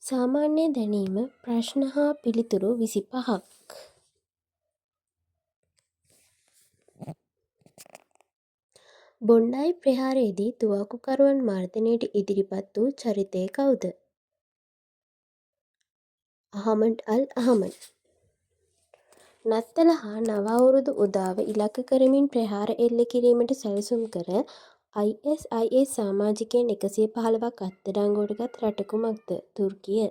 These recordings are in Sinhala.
සාමාන්‍ය දැනීම ප්‍රශ්න හා පිළිතුරු 25ක්. බොන්ඩායි ප්‍රහාරයේදී තුවාකුකරුවන් මර්දනයට ඉදිරිපත් වූ චරිතය කවුද? අහමඩ් අල් අහමඩ්. නත්තල හා නව අවුරුදු උදාව ඉලක්ක කරමින් ප්‍රහාර එල්ල කිරීමට සැලසුම් කර ISIS සාමාජිකයන් 115ක් අත්අඩංගුවට ගත් රට කුමක්ද? තුර්කිය.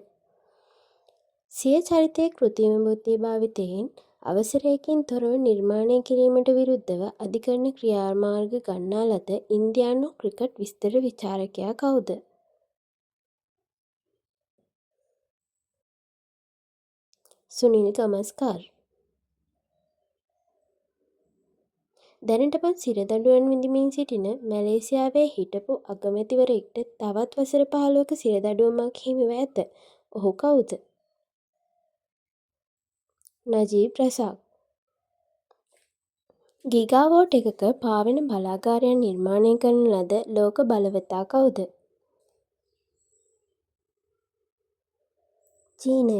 සිය චරිතය කෘත්‍රිම බුද්ධිය භාවිතයෙන් අවසරයකින් තොරව නිර්මාණය කිරීමට විරුද්ධව අධිකරණ ක්‍රියාමාර්ග ගන්නා ලද ඉන්දියානු ක්‍රිකට් විස්තර විචාරකයා කවුද? සුනිල් ගමස්කාර්. දැනටමත් සිරදඬුවම් විඳිමින් සිටින මැලේසියාවේ හිටපු අගමැතිවරයෙක්ට තවත් වසර 15ක සිරදඬුවමක් හිමිව ඇත. ඔහු කවුද? නජීබ් රසාක්. ගිගාවෝට් එකක පාවෙන බලාගාරයක් නිර්මාණය කරන ලද ලෝක බලවතා කවුද? චීනය.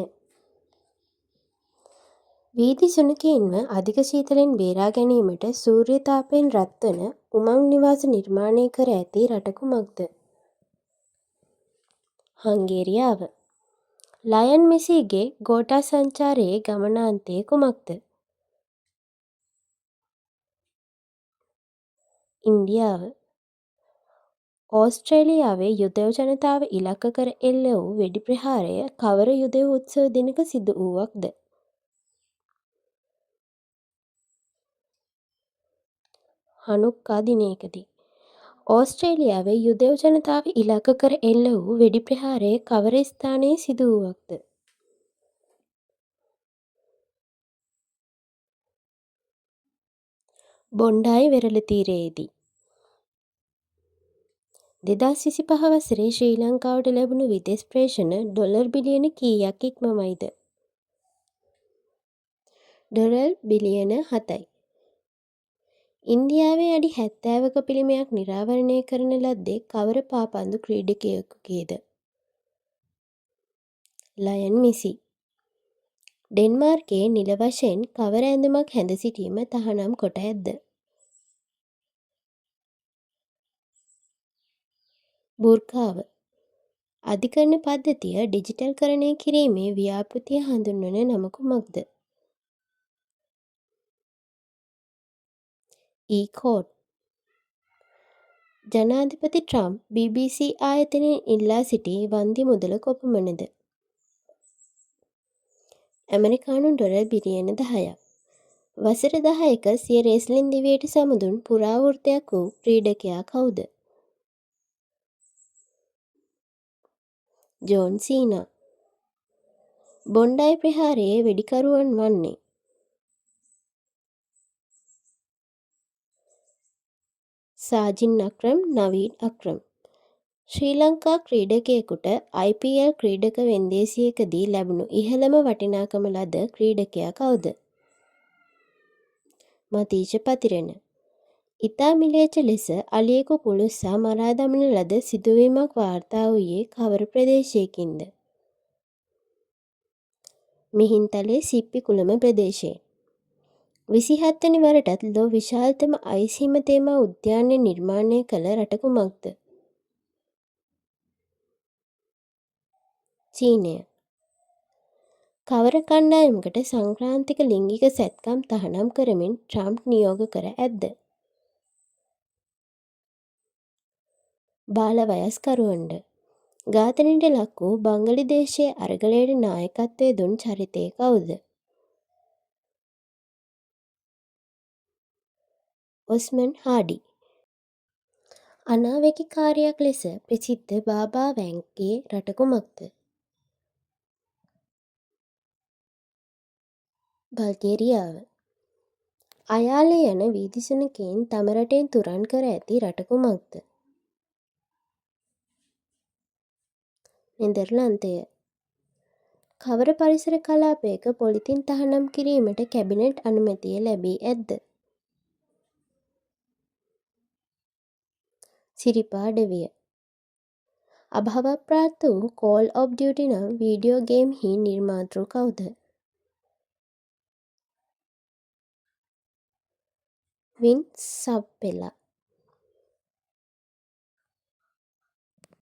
වීදි සුනඛයින්ව අධික ශීතලෙන් බේරා ගැනීමට සූර්ය තාපයෙන් රත්වන උමං නිවාස නිර්මාණය කර ඇති රට කුමක්ද? හංගේරියාව. ලයන් මෙසිගේ ගෝඨා සංචාරයේ ගමනාන්තය කුමක්ද? ඉන්දියාව. ඕස්ට්‍රේලියාවේ යුදෙව් ජනතාව ඉලක්ක කර එල්ල වූ වෙඩි ප්‍රහාරය කවර යුදෙව් උත්සව දිනක සිදු වූවක්ද? හනුක්කා දිනයකදී. ඕස්ට්‍රේලියාවේ යුදෙව් ජනතාව ඉලක්ක කර එල්ල වූ වෙඩි ප්‍රහාරය කවර ස්ථානයේ සිදු වූවක්ද? බොන්ඩායි වෙරළ තීරයේදී. 2025 වසරේ ශ්‍රී ලංකාවට ලැබුණු විදෙස් ප්‍රේෂණ ඩොලර් බිලියන කීයක් ඉක්මවයිද? ඩොලර් බිලියන 7යි. ඉන්දියාවේ අඩි 70ක පිළිමයක් නිරාවරණය කරන ලද්දේ කවර පාපන්දු ක්‍රීඩකයෙකුගේද? Lion Messi. ඩෙන්මාර්කයේ නිල වශයෙන් කවර ඇඳුමක් හැඳ සිටීම තහනම් කොට ඇද්ද? බුර්කාව. අධිකරණ පද්ධතිය ඩිජිටල්කරණය කිරීමේ ව්‍යාපෘතිය හඳුන්වන නම කුමක්ද? ඊ-කෝට්. ජනාධිපති ට්‍රම්ප් BBC ආයතනයෙන් ඉල්ලා සිටි වන්දි මුදල කොපමණද? ඇමරිකානු ඩොලර් බිලියන 10ක්. වසර 10ක සිය රෙස්ලින් දිවියට සමුදුන් පුරාවෘත්තයක් වූ ක්‍රීඩකයා කවුද? John Cena. බොන්ඩයි ප්‍රහාරයේ වෙඩිකරුවන් වන්නේ සාජින් අක්‍රම්, නවීඩ් අක්‍රම්. ශ්‍රී ලංකා ක්‍රීඩකයෙකුට IPL ක්‍රීඩක වෙන්දේසියකදී ලැබුණු ඉහළම වටිනාකම ලද ක්‍රීඩකයා කවුද? මතීෂ පතිරණ. ඉතා මිලේච්ඡ ලෙස අලියෙකු පුළුස්සා මරා දමන ලද සිදුවීමක් වාර්තා වූයේ කවර ප්‍රදේශයකින්ද? මිහින්තලේ සිප්පිකුලම ප්‍රදේශයෙන්. 27 වෙනි වරටත් ලොව විශාලතම අයිස් හිම තේමා උද්‍යානය නිර්මාණය කළ රට කුමක්ද? චීනය. කවර කණ්ඩායමකට සංක්‍රාන්තික ලිංගික සැත්කම් තහනම් කරමින් ට්‍රම්ප් නියෝග කර ඇද්ද? බාල වයස්කරුවන්ට. ඝාතනයට ලක් වූ බංගලිදේශයේ අරගලයට නායකත්වය දුන් චරිතය කවුද? ඔස්මන් හාඩි. අනාවැකිකාරියක් ලෙස ප්‍රසිද්ධ බාබා වැංගේ රට කුමක්ද? බල්ගේරියාව. අයාලේ යන වීදි සුනඛයින් තම රටෙන් තුරන් කර ඇති රට කුමක්ද? නෙදර්ලන්තය. කවර පරිසර කලාපයක පොලිතින් තහනම් කිරීමට කැබිනට් අනුමැතිය ලැබී ඇද්ද? සිරිපා අඩවිය. අභාවප්‍රාප්ත වූ කෝල් ඔෆ් ඩියුටි නම් වීඩියෝ ගේම් හි නිර්මාතෘ කවුද? වින් සප්පෙලා.